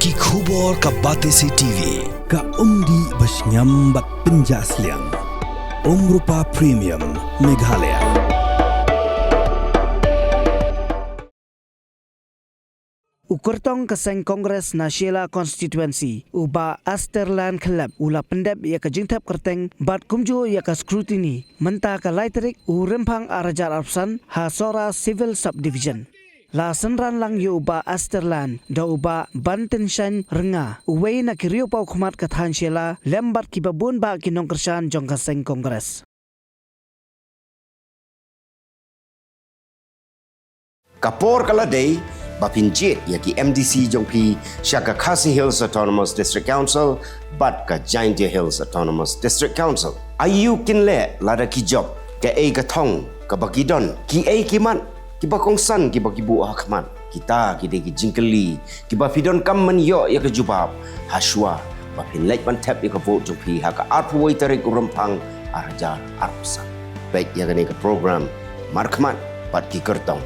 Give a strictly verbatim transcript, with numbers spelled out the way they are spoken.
Ki khubor ka Batesi T V, ka umdih ba shngiam bad pynjah sliang. Umrupa Premium, Meghalaya. U kyrtong ka seng Congress na Shella Constituency, u Bah Asterland Khyllep, u la pyndep ïa ka jingthep kyrteng bad kumjuh ïa ka scrutiny mynta ka lai tarik u Rymphang ar hajar arphew san ha Sohra Civil Subdivision. La synran lang ïa u Bah Asterland da u Bah Bantinshan Rynga, uwei na ki riewpawkhmat ka thaiñ Shella, lem bad kiba bun bah ki nongkyrshan jong ka seng Congress. Ka por ka la dei ba phin jied ïa ki M D C jong phi sha ka Khasi Hills Autonomous District Council bad ka Jaintia Hills Autonomous District Council. Aïu kin leh lada ki jop? Kaei ka thong kaba ki don? Kiei ki mat kiba kongsan kiba ki buh ha khmat? Kita ki dei ki jingkylli kiba phi donkam ban ïoh ïa ka jubab ha shuwa ba phin leit ban thep ïa ka vote jong phi ha ka arphew wei tarik u Rymphang ar hajar arphew san. Peit ïa kane ka program Markhmat bad ki kyrtong.